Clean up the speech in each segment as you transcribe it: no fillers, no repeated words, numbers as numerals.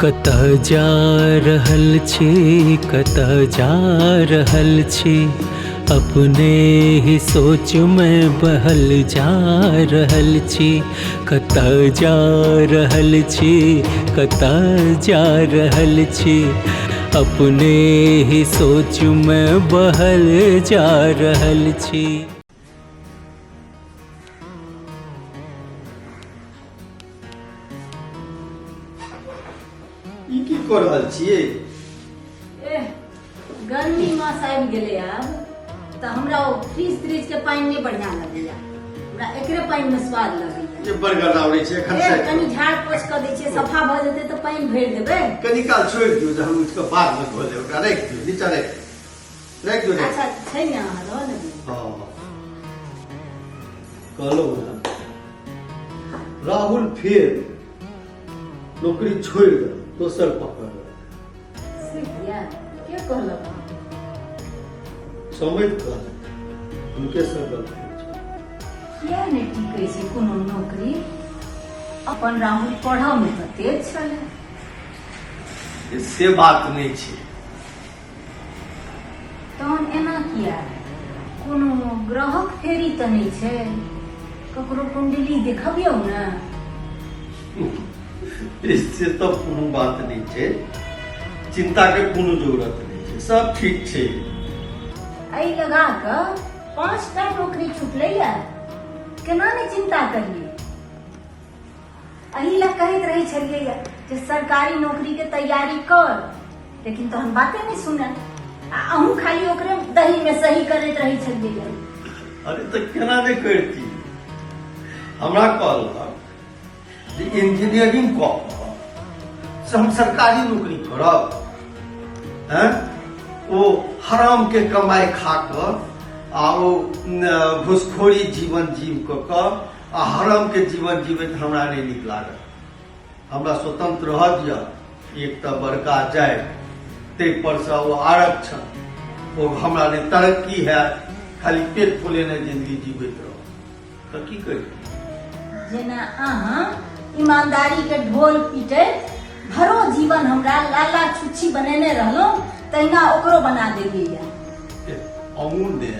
कतऽ जा रहल छी, कतऽ जा रहल छी, अपने ही सोचमे बहल जा रहल छी। कतऽ जा रहल छी, कतऽ जा रहल छी, अपने ही सोचमे बहल जा रहल छी। ई की कऽ रहल छियै? एह, गर्मी मास आबि गेलै आब तऽ हमरा ओ फ्रिज त्रिज के पानि नहि बढ़िया लगैया, हमरा एकरे पानि मे स्वाद लगैया। ये बड़ गड़ावड़ै छै एखन। एह, कनि झाड़ पोछ कऽ दै छियै, सफा भऽ जेतै तऽ पानि भरि देबै। कनि काल छोड़ि दियौ, जे हम उठि कऽ बादमे धो लेब। ओकरा राखि दियौ नीचा, राखि राखि दियौ, राखि। अच्छा छै ने, अहाँ रहऽ ने दियौ। हँ, कहलहुँ ने, राहुल फेर नौकरी छोड़ि देलक, दोसर पकड़लक। से किया? के कहलक? समझ कहलक, हुनके से गप भेल छल। किया नहि टिकै छै कोनो नौकरी? अपन राहुल पढ़ऽ मे तऽ तेज छलै। से बात नहि छै। तहन एना किया? कोनो ग्रहक फेरी तऽ नहि छै? ककरो कुंडली देखबियौ ने। से तऽ कोनो बात नहि छै, चिंता के कोनो जरूरत नहि छै, सब ठीक छै। एहि लगा कऽ 5टा नौकरी छुटलैया, केना नहि चिंता करियै? एहि लए कहैत रहै छलियै जे सरकारी नौकरी के तैयारी कर, लेकिन तहन बाते नहि सुने, आ अहूँ खाली ओकरे दही में सही करैत रहै छलियै। अरे तऽ केना नहि करती? हमरा कहलक जे इंजीनियरिंग कऽ कऽ से हम सरकारी नौकरी करब, हैं? ओ हराम के कमाई खा कऽ आ ओ घुसखोरी जीवन जीव कऽ कऽ आ हराम के जीवन जीवैत हमरा नहि नीक लागत। हमरा स्वतंत्र रहऽ दिअ। एक तऽ बड़का जाति, ताहि परसँ ओ आरक्षण, ओ हमरा नहि तरक्की हैत, खाली पेट फुलेने जिंदगी जीवैत रहब, तऽ की करी? जेना अहाँ ईमानदारी के ढोल पीटैत भरो जीवन हमरा लाला छुच्छी बनेने रहलहुँ, तहिना ओकरो बना देलियै। अहूँ ने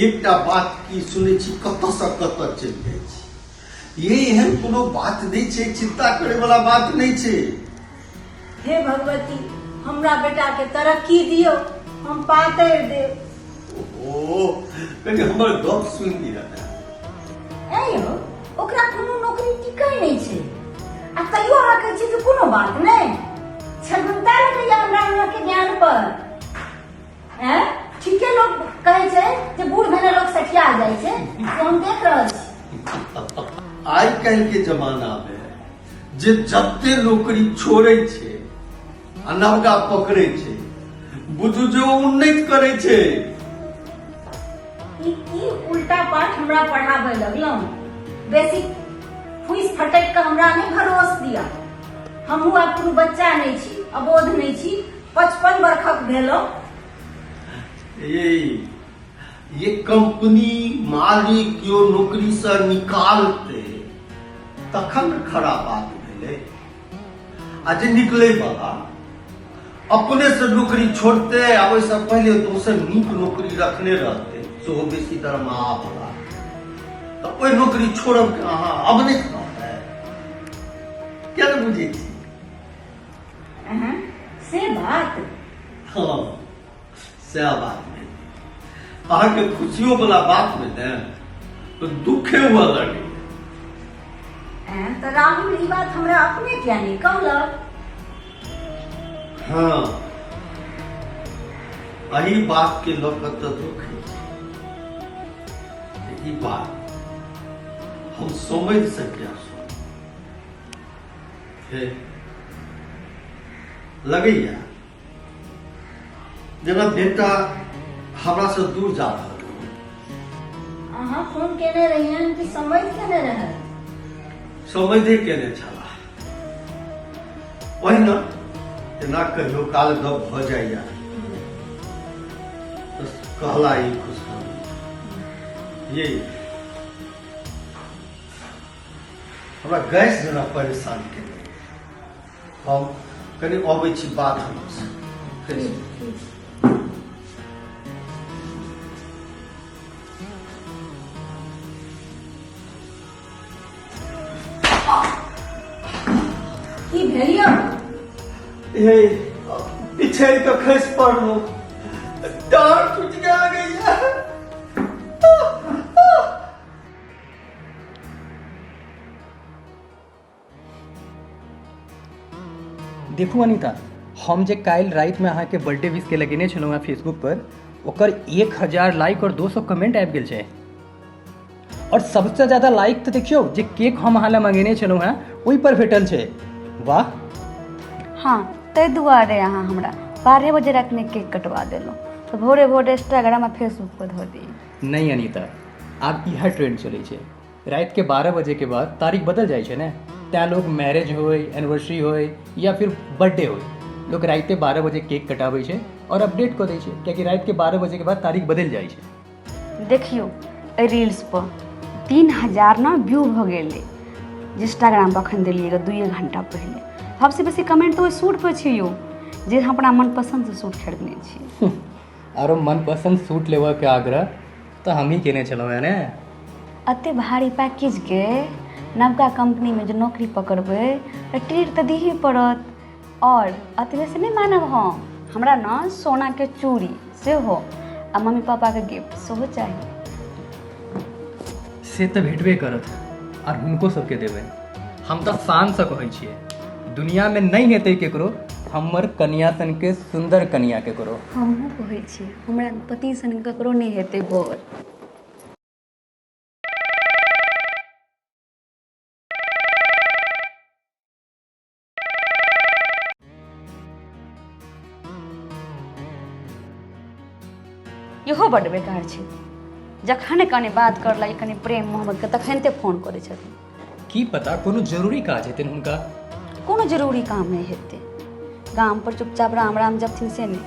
एकटा बात की सुनै छी, कतऽसँ कतऽ चलि जाइ छी। ये एहन कोनो बात नहि छै, चिंता करे वाला बात नहि छै। हे भगवती, हमरा बेटा के तरक्की दियौ, हम पातरि देब। ओ कनि हमर गप सुनि लिअ ने। ऐ यौ, ओकरा कोनो नौकरी टिकै नहि छै आ तैयो अहाँ कहै छियै जे कोनो बात नहि। छगुन्ता लगैया हमरा अहाँके ज्ञान पर। हैं, ठीके लोग कहै छै जे बूढ़ भेने लोग सठिया जाइ छै, से हम देख रहल छी। आइ काल्हि के जमाना मे जे जते नौकरी छोड़ै छै आ नवका पकड़ै छै, बुझू जे ओ उन्नति करै छै। ई की उल्टा पाठ हमरा पढ़ाबे लगलहुँ? बेसी फूसि फटकि कऽ हमरा नहि भरोस दिअ। हमहूँ आब कोनो बच्चा नहि छी, अबोध नहि छी, 55 बरखक भेलहुँ। ये कंपनी मालिक केओ नौकरी से निकालते तखन खराब बात भेलै, आ जे निकले वाला अपने से नौकरी छोड़ते आ ओहिसँ पहिले दोसर नीक नौकरी रखने रहते, सेहो बेसी दरमाहा वाला, तऽ ओहि नौकरी छोड़ब के अहाँ अब नहि कहबै? किया नहि बुझै छी? से बात। हाँ, सएह बात भेल। अहाँके खुशियो वाला बात मे ने तो दुखे हुआ लगे। तऽ राहुल ई बात हमरा अपने किया नहि कहलक? हाँ, एहि बात के लऽ कऽ तऽ दुख होइ छै। ई बात हम समझ सकिया हे लगैया जेना बेटा हमरा से दूर जा रहल हो। अहाँ फोन केने रहियन कि समझ केने रहै? समझे केने छला। ओहिना एना कहियो काल गप भऽ जाइया तऽ कहला ई खुशखबरी। ये हमरा गैस जेना परेशान केने। हम कनि अबै छी बाथरूमसँ। की भेल यौ? हे, पिछड़ि कऽ खसि पड़लहुँ, डाँड़ टूटि गेल गैया। देखू अनिता, हम जे काल्हि रातिमे अहाँके बर्थडे विशके लगेने छलहुँ हेँ फेसबुक पर, ओकर 1000 लाइक आओर 200 कमेंट आबि गेल छै। आओर सबसँ ज्यादा लाइक तऽ देखियौ जे केक हम अहाँ लए मंगेने छलहुँ हेँ ओहि पर भेटल छै। वाह! हँ, ताहि दुआरे अहाँ हमरा 12 बजे रातिमे केक कटवा देलहुँ तऽ भोरे भोरे इंस्टाग्राम आ फेसबुक पर धऽ दियै। नहि अनिता, आब इएह ट्रेंड चलै छै। रातिके 12 बजेके बाद तारीख बदल जाइ छै ने, तैँ लोक मैरिज होइ, एनिवर्सरी होइ या फिर बर्थडे होइ, लोक रातिए 12 बजे केक कटाबै छै आओर अपडेट कऽ दै छै, कियाकि रातिके 12 बजेके बाद तारीख बदलि जाइ छै। देखियौ एहि रील्सपर 3000 ने व्यू भऽ गेलै जे इंस्टाग्रामपर एखन देलियै गऽ 2 घण्टा पहिले। सबसँ बेसी कमेंट तऽ ओहि सूटपर छै यौ, जे हम अपना मनपसन्दसँ सूट खरीदने छी। आरो मनपसन्द सूट लेबऽके आग्रह तऽ हमही केने छलहुँ हेँ ने। एते भारी पैकेजके नवका कम्पनीमे जे नौकरी पकड़बै तऽ ट्रीट तऽ दिही पड़त। आओर एतबेसँ नहि मानब हम, हमरा ने सोनाके चूड़ी सेहो आ मम्मी पापाके गिफ्ट सेहो चाही। से तऽ भेटबे करत आर हुनको सबके देबै। हम तऽ शानसँ कहै छियै, दुनियामे नहि हेतै केकरो हमर कनिया सनके सुन्दर कनिया केकरो। हमहूँ कहै छियै, हमरा पति सन ककरो नहि हेतै बर। इहो बड्ड बेकार छै, जखन कनि बात कर लागि कनि प्रेम मोहब्बतके तखन ते फोन करै छथिन। की पता कोनो जरूरी काज हेतनि हुनका। कोनो जरूरी काम नहि हेतै, गाम पर चुपचाप राम राम जपथिन से नहि,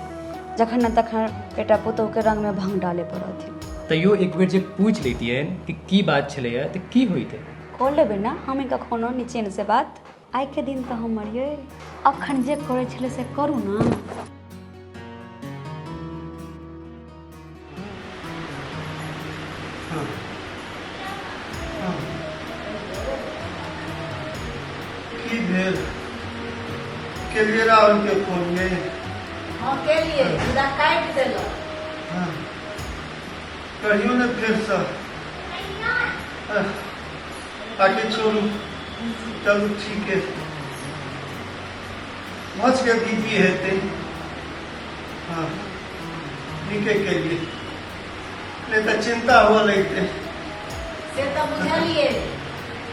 जखन ने तखन बेटा पुतोहुके रंगमे भंग डाले पड़थिन। तैयो एक बेर जे पूछि लैतियनि कि की बात छलैए तऽ की होइतै। कऽ लेबै ने हम कखनो निचेनसँ बात। आइके दिन तऽ हमर यै, अखन जे करै छलै से करू ने। की भेल? केलिए राहुल के फोन ये? हँ केलिए, मुदा काटि देलक। हाँ। कहियो ने फेरसँ। आके छोड़ू, चलू ठीक है, मच के दीदी हेतै। हाँ, नीके केलिए, नहीं तऽ चिंता हुअ लगतै। से तऽ बुझलिए,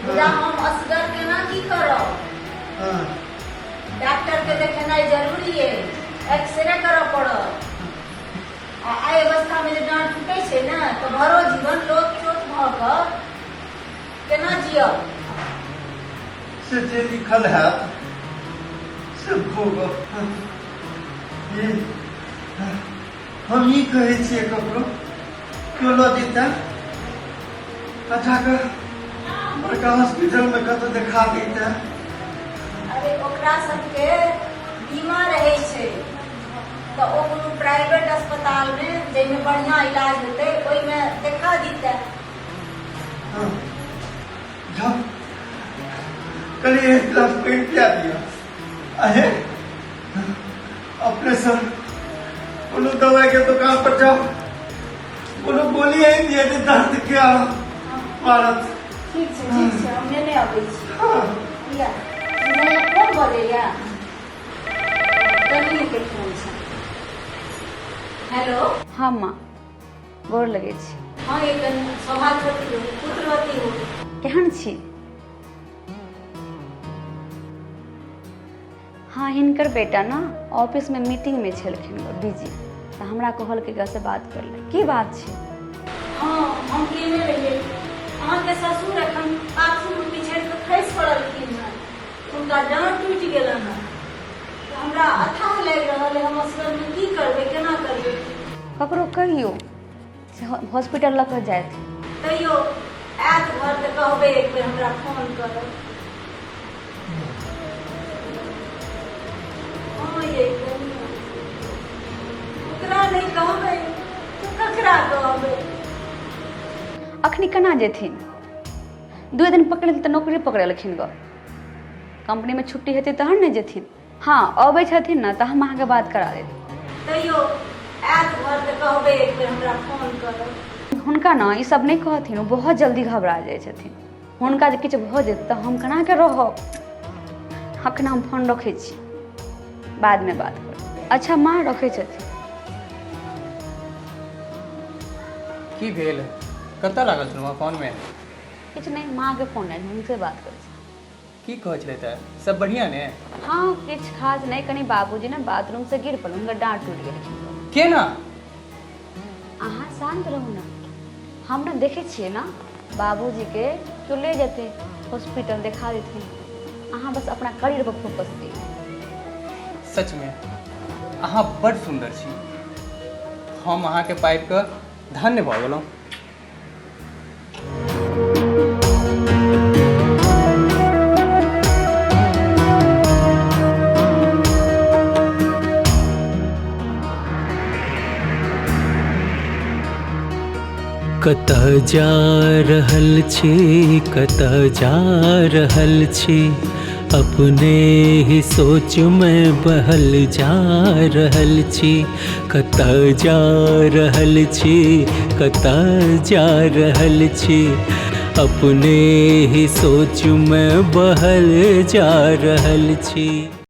मुदा हम असगर केना की करब? हाँ। डॉक्टर के देखेनाइ जरूरी है, एक्सरे करऽ पड़त। आ एहि अवस्था मे जे डाँट टूटै छै ने तऽ भरो जीवन लोक चोट भऽ कऽ केना जियब? से जे लिखल हैत से भोगब। ई हम ई कहै छियै, ककरो केओ लऽ जेतै आ जाकऽ बड़का हॉस्पिटलमे कतौ देखा दैतै। अरे ओकरा सबके बीमा रहै छै तऽ ओ कोनो प्राइवेट अस्पतालमे जाहिमे बढ़िआँ इलाज हेतै ओहिमे देखा दितै। हाँ, जाओ, कनि एक गिलास पानि पिया दिअ। अहे, अपने सब कोनो दवाई के दुकान पर जाओ, कोनो गोली आनि दिअ जे दर्द के मारत। ठीक छै, ठीक छै, हम नेने अबै छी। हाँ। लिअ, नहि, फोन बजैया, कनिके फोन छै। हेलो। हँ माँ, गोर लगै छी। हँ ये कनि, सौभाग्यवती हो, पुत्रवती हो। केहन छी? हँ, हिनकर बेटा ने ऑफिसमे मीटिंगमे छलखिन बिजी, तऽ हमरा कहलकै से बात कर ले। की बात छै? हँ, हम हम केने रहियै। अहाँके ससुर एखन बाथरूममे पिछड़ि कऽ खसि पड़लखिन हँ, हुनका डाँड़ टूटि गेलनि हँ, तऽ हमरा अथाह लागि रहल अइ, हम असगरमे की करबै, केना करबै। ककरो कहियौ से हॉस्पिटल लऽ कऽ जाथि। तैयो आयत घर तऽ कहबै एक बेर हमरा फोन करब। हँ यै कनिया, ओकरा नहि कहबै तऽ ककरा कहबै? अखनी केना जेथिन? दुए दिन पकड़ेलखिन तऽ नौकरी पकड़ेलखिन गऽ। कम्पनीमे छुट्टी हेतै तहन ने जेथिन। हँ, अबै छथिन ने तऽ हम अहाँके बात करा देब। तैयो आयत घर तऽ कहबै एक बेर हमरा फोन करब। हुनका ने ई सब नहि कहथिन, ओ बहुत जल्दी घबरा जाइ छथिन। हुनका जे किछु भऽ जेतै तऽ हम केनाके रहब? अखन हम फोन रखै छी, बादमे बात करब। अच्छा माँ रखै छथिन। की भेल? कतऽ लागल छलहुँ फोनमे? किछु नहि, माँके फोन आयल, हुनसे बात करै छी। की कहै छलथि हे? सब बढ़िआँ ने? हँ, किछु खास नहि, कनि बाबूजी ने बाथरूमसँ गिर पड़ल, हुनकर डाँड़ टूटि गेलखिन। केना? अहाँ शान्त रहू ने, हम ने देखै छियै ने बाबूजीके केओ ले जेतै हॉस्पिटल देखा देथिन। अहाँ बस अपना करियर पर फोकस दियौ। सचमे अहाँ बड्ड सुन्दर छी, हम अहाँके पाबि कऽ धन्य भऽ गेलहुँ। कतऽ जा रहल छी, कतऽ जा रहल छी, अपने ही सोचमे बहल जा रहल छी। कतऽ जा रहल छी, कतऽ जा रहल छी, अपने ही सोचमे बहल जा रहल छी।